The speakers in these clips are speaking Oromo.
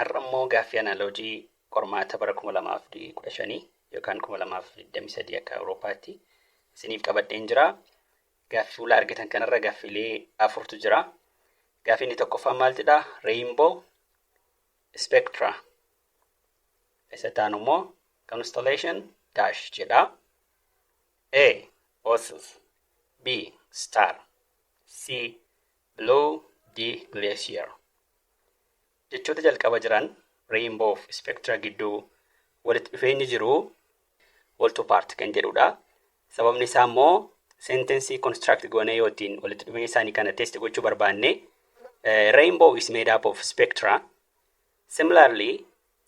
Har'a immoo gaaffii analogy qormaata bara 2015 yookaan 2023 akka Awurooppaatti isiniif qabadheen jira. Gaaffii fuula argitan kanarra gaaffiilee afurtu jira. Gaaffii inni tokkoffaan maal jedha? Rainbow spectra. Isa taanu immoo constellation dash jedha. A. Oasis, B. Star, C. Blue, D. Glacier. Jechoota jalqaba jiran rainbow fi spectra gidduu walitti dhufeenyi jiru whole to part kan jedhudha. Sababni isaa immoo sentence construct goonee yoo ittiin walitti dhufeenya isaanii kana test gochuu barbaanne, rainbow is made up of spectra. Similarly,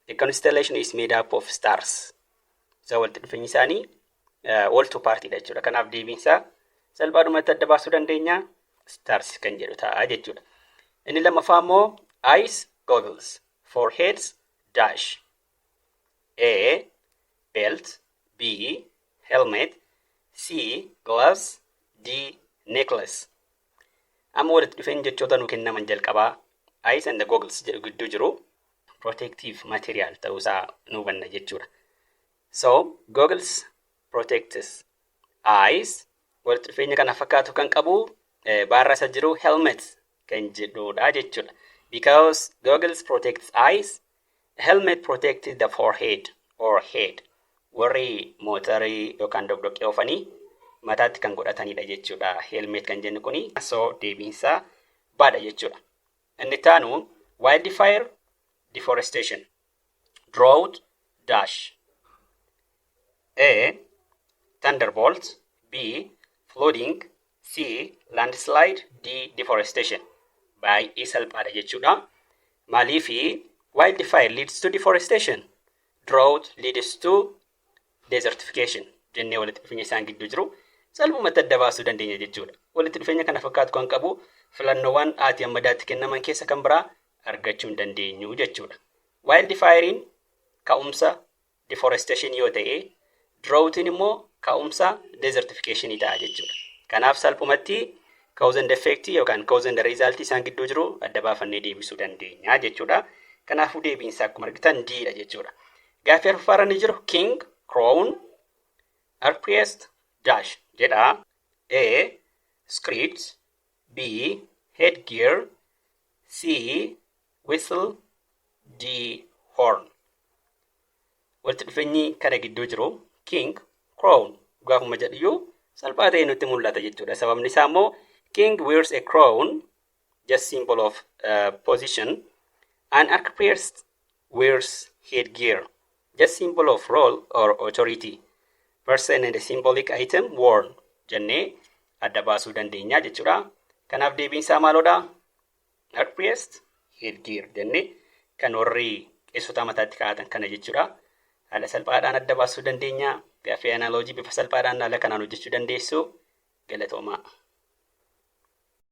a constellation is made up of stars. Isa walitti dhufeenyi isaanii whole to partidha jechuudha. Kanaaf deebiin isaa salphaadhumatti adda baasuu dandeenya. Stars kan jedhu ta'a jechuudha. Inni lammaffaa immoo eyes, goggles, foreheads, dash. A. Belt, B. Helmet, C. Gloves, D. Necklace. Amma walitti dhufeenyi jechoota nu kennaman jalqabaa eyes and the goggles jedhu gidduu jiru protective material ta'uusaa nu hubanna jechuudha. So goggles protects eyes. Walitti dhufeenya kana fakkaatu kan qabu baarra isa jiru helmet kan jedhudha jechuudha. Because goggles protects eyes, helmet protects the forehead or head. Warri mootarii yookaan doqdoqqee oofanii mataatti kan godhatanidha jechuudha. Helmet kan jennu kuni, so deebiinsaa B dha jechuudha. Inni taanu wildfire, deforestation, drought, dash. A. Thunderbolt, B. Flooding, C. Landslide, D. Deforestation. Baay'ee salphaadha jechuudha. Maaliifi wildfire leads to deforestation, drought leads to desertification jennee walitti dhufeenya isaan gidduu jiru salphumatti adda baasuu dandeenya jechuudha. Walitti dhufeenya kana fakkaatu kan qabu filannoowwan aatii amma daatti kennaman keessa kan biraa argachuu hin dandeenyu jechuudha. Wildfirein ka'umsa deforestation yoo ta'e, droughtiin immoo ka'umsa desertification ta'a jechuudha. Kanaaf salphumatti cause and effect yookaan cause and result isaan gidduu jiru adda baafannee deebisuu dandeenya jechuudha. Kanaafuu deebiinsaa akkuma argitan D dha jechuudha. Gaaffii arfaffaarra ni jiru king, crown, archpriest, dash jedha. A. Script, B. Headgear, C. Whistle, D. Horn. Walitti dhufeenyi kana gidduu jiru king, crown gaafuma jedhuyyuu salphaa ta'e nutti mul'ata jechuudha. Sababni isaa immoo king wears a crown, just symbol of position, and archpriest wears headgear, just symbol of role or authority, person and a symbolic item worn jennee adda baasuu dandeenya jechuudha. Kanaaf deebiin isaa maaloodha? Archpriest headgear jennee kan warri qeessota mataatti kaa'atan kana jechuudha. Haala salphaadhaan adda baasuu dandeenya. Gaaffii analogy bifa salphaadhaan haala kanaan hojjechuu dandeessu. Galatoomaa.